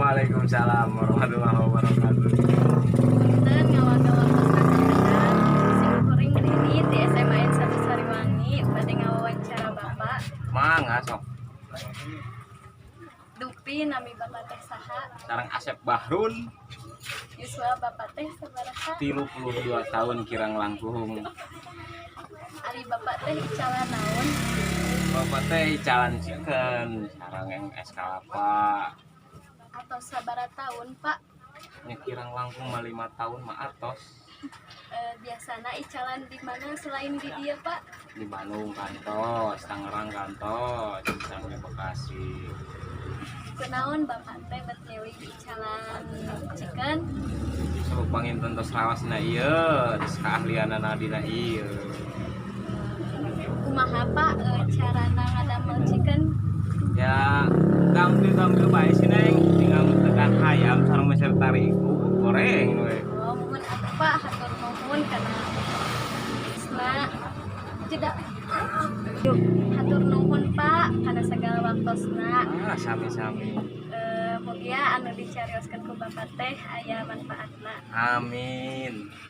Waalaikumsalam warahmatullahi wabarakatuh. Punten ngawagel waktosna sakedap. Sim kuring Rini di SMAN 1 Sariwangi bade ngawawancara Bapak. Mangga sok. Dupi nami Bapak teh saha? Sareng Asep Bahrun. Yuswa Bapak teh sabaraha? 32 tahun kirang langkung. Ari Bapak teh icalan naon? Bapak teh icalan chicken sareng yang es kelapa. Atau sabaraha tahun, Pak? Nya kirang langkung mah 5 tahun mah atos. Biasana icalan di mana selain di dieu, Pak? Di Bandung kantos, Tangerang kantos, sareng di Bekasi. Kunaon Bapak teh bet milih icalan chicken? Sok panginten tos rawasna ieu, terus keahlianana dina ieu. Kumaha, Pak, carana ngadamel chicken? Ya gampil-gampil bae sih, Neng, tinggal tekan hayam sareng meser tarigu, goreng we. Oh, muhun atuh, Pak, hatur nuhun kana isna tidak. Hatur nuhun, Pak, kana segala waktosna. Ah, sami-sami. Mugia anu dicarioskeun ku Bapak teh aya manfaatna. Amin.